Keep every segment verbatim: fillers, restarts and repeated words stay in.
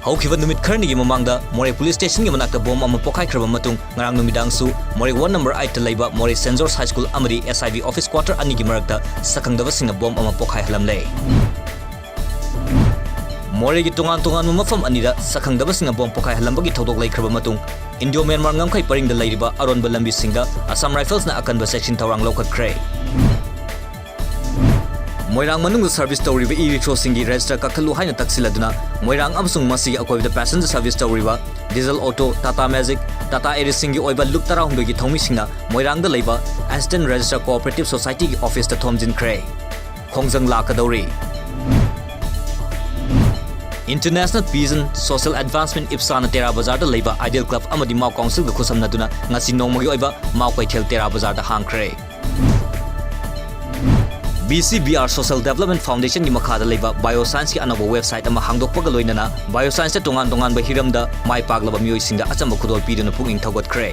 ꯍꯧꯈꯤꯕ ꯅꯨꯃꯤꯠ ꯈꯔꯅꯤꯒꯤ ꯃꯃꯥꯡꯗ ꯃꯣꯔꯦ ꯄꯨꯂꯤꯁ ꯁ꯭ꯇꯦꯁꯟꯒꯤ ꯃꯅꯥꯛꯇ ꯕꯣꯝ ꯑꯃ ꯄꯣꯈꯥꯏꯈ꯭ꯔꯕ ꯃꯇꯨꯡ, ꯉꯔꯥꯡ ꯅꯨꯃꯤꯗꯥꯡꯁꯨ ꯃꯣꯔꯦ ꯋꯥꯔꯗ ꯅꯝꯕꯔ ꯑꯥꯏꯠꯇ ꯂꯩꯕ ꯃꯣꯔꯦ ꯁꯦꯟꯠ ꯖꯣꯔꯖ ꯍꯥꯏ ꯁ꯭ꯀꯨꯜ ꯑꯃꯗꯤ ꯑꯦꯁ ꯑꯥꯏ ꯕꯤ ꯑꯣꯐꯤꯁ ꯀ꯭ꯋꯥꯇꯔ ꯑꯅꯤꯒꯤ ꯃꯔꯛꯇ ꯁꯛꯈꯪꯗꯕꯁꯤꯡꯅ ꯕꯣꯝ ꯑꯃ ꯄꯣꯈꯥꯏꯍꯜꯂꯝꯂꯦ꯫ ꯃꯣꯔꯦꯒꯤ ꯇꯣꯉꯥꯟ ꯇꯣꯉꯥꯟꯕ ꯃꯐꯝ ꯑꯅꯤꯗ ꯁꯛꯈꯪꯗꯕꯁꯤꯡꯅ ꯕꯣꯝ ꯄꯣꯈꯥꯏꯍꯜꯂꯝꯕꯒꯤ ꯊꯧꯗꯣꯛ ꯂꯩꯈ꯭ꯔꯕ ꯃꯇꯨꯡ, ꯏꯟꯗꯤꯌꯣ ꯃ꯭ꯌꯥꯟꯃꯥꯔ ꯉꯝꯈꯩ ꯄꯔꯤꯡꯗ ꯂꯩꯔꯤꯕ ꯑꯔꯣꯟꯕ ꯂꯝꯕꯤꯁꯤꯡꯗ ꯑꯁꯥꯝ ꯔꯥꯏꯐꯜꯁꯅ ꯑꯀꯟꯕ ꯆꯦꯛꯁꯤꯟ ꯊꯧꯔꯥꯡ ꯂꯧꯈꯠꯈ꯭ꯔꯦ꯫ ꯃꯣꯏꯔꯥꯡ ꯃꯅꯨꯡꯗ ꯁꯔꯚꯤꯁ ꯇꯧꯔꯤꯕ ꯏ ꯔꯤꯛꯁꯣꯁꯤꯡꯒꯤ ꯔꯦꯖꯤꯁꯇꯔ ꯀꯛꯊꯠꯂꯨ ꯍꯥꯏꯅ ꯇꯛꯁꯤꯜꯂꯗꯨꯅ ꯃꯣꯏꯔꯥꯡ ꯑꯃꯁꯨꯡ ꯃꯁꯤꯒꯤ ꯑꯀꯣꯏꯕꯗ ꯄꯦꯁꯦꯟꯖꯔ ꯁꯔꯚꯤꯁ ꯇꯧꯔꯤꯕ diesel auto, Tata magic, Tata ꯑꯦꯔꯤꯁꯁꯤꯡꯒꯤ ꯑꯣꯏꯕ ꯂꯨꯞ ꯇꯔꯥꯍꯨꯝꯗꯣꯏꯒꯤ ꯊꯧꯃꯤꯁꯤꯡꯅ ꯃꯣꯏꯔꯥꯡꯗ ꯂꯩꯕ ꯑꯦꯁꯤꯁꯇꯦꯟꯠ ꯔꯦꯖꯤꯁꯇꯔ ꯀꯣꯑꯣꯄꯔꯦꯇꯤꯚ ꯁꯣꯁꯥꯏꯇꯤꯒꯤ ꯑꯣꯐꯤꯁꯇ ꯊꯣꯝꯖꯤꯟꯈ꯭ꯔꯦ꯫ ꯈꯣꯡꯖꯪ ꯂꯥꯛꯀꯗꯧꯔꯤ꯫ International Peace and Social Advancement, ꯏꯞꯁꯥꯅ ꯇꯦꯔꯥ ꯕꯖꯥꯔꯗ ꯂꯩꯕ ꯑꯥꯏꯗꯤꯌꯦꯜ ꯀ꯭ꯂꯕ ꯑꯃꯗꯤ ꯃꯥꯎ ꯀꯥꯎꯟꯁꯤꯜꯒ ꯈꯨꯠꯁꯝꯅꯗꯨꯅ ꯉꯁꯤ ꯅꯣꯡꯃꯒꯤ ꯑꯣꯏꯕ ꯃꯥꯎ ꯀꯩꯊꯦꯜ ꯇꯦꯔꯥ ꯕꯖꯥꯔꯗ ꯍꯥꯡꯈ꯭ꯔꯦ꯫ B C B R Social Development Foundationꯒꯤ ꯃꯈꯥꯗ ꯂꯩꯕ ꯕꯥꯏꯑꯣ ꯁꯥꯏꯟꯁꯀꯤ ꯑꯅꯧꯕ ꯋꯦꯕꯁꯥꯏꯠ ꯑꯃ ꯍꯥꯡꯗꯣꯛꯄꯒ ꯂꯣꯏꯅꯅ ꯕꯥꯏꯑꯣ ꯁꯥꯏꯟꯁꯇ ꯇꯣꯉꯥꯟ ꯇꯣꯉꯥꯟꯕ ꯍꯤꯔꯝꯗ ꯃꯥꯏ ꯄꯥꯛꯂꯕ ꯃꯤꯑꯣꯏꯁꯤꯡꯗ ꯑꯆꯝꯕ ꯈꯨꯗꯣꯜ ꯄꯤꯗꯨꯅ ꯄꯨꯛꯅꯤꯡ ꯊꯧꯒꯠꯈ꯭ꯔꯦ꯫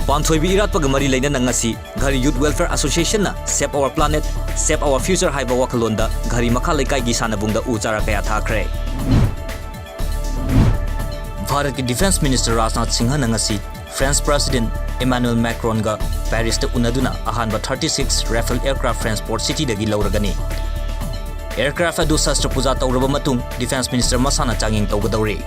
ꯄꯥꯟꯊꯣꯏꯕꯤ ꯏꯔꯥꯠꯄꯒ ꯃꯔꯤ ꯂꯩꯅꯅ ꯉꯁꯤ ꯘꯔꯤ ꯌꯨꯊ ꯋꯦꯜꯐꯤꯌꯔ ꯑꯦꯁꯣꯁꯤꯌꯦꯁꯟꯅ Save Our Planet, Save Our Future ꯍꯥꯏꯕ ꯋꯥꯈꯜꯂꯣꯟꯗ ꯘꯔꯤ ꯃꯈꯥ ꯂꯩꯀꯥꯏꯒꯤ ꯁꯥꯟꯅꯕꯨꯡꯗ ꯎ ꯆꯥꯔꯥ ꯀꯌꯥ ꯊꯥꯈ꯭ꯔꯦ꯫ ꯚꯥꯔꯠꯀꯤ ꯗꯤꯐꯦꯟꯁ ꯃꯤꯅꯤꯁꯇꯔ ꯔꯥꯖꯅꯥꯊ ꯁꯤꯡꯍꯅ ꯉꯁꯤ ꯐ꯭ꯔꯦꯟꯁ ꯄ꯭ꯔꯦꯁꯤꯗꯦꯟꯠ ꯏꯃꯥꯅꯨꯑꯦꯜ ꯃꯦꯀ꯭ꯔꯣꯟꯒ ꯄꯦꯔꯤꯁꯇ ꯎꯅꯗꯨꯅ ꯑꯍꯥꯟꯕ thirty six Rafale aircraft Transport Cityꯗꯒꯤ ꯂꯧꯔꯒꯅꯤ꯫ Aircraft ꯑꯗꯨ ꯁꯁꯇ꯭ꯔ ꯄꯨꯖꯥ ꯇꯧꯔꯕ ꯃꯇꯨꯡ ꯗꯤꯐꯦꯟꯁ ꯃꯤꯅꯤꯁꯇꯔ ꯃꯁꯥꯅ ꯆꯥꯡꯌꯦꯡ ꯇꯧꯒꯗꯧꯔꯤ꯫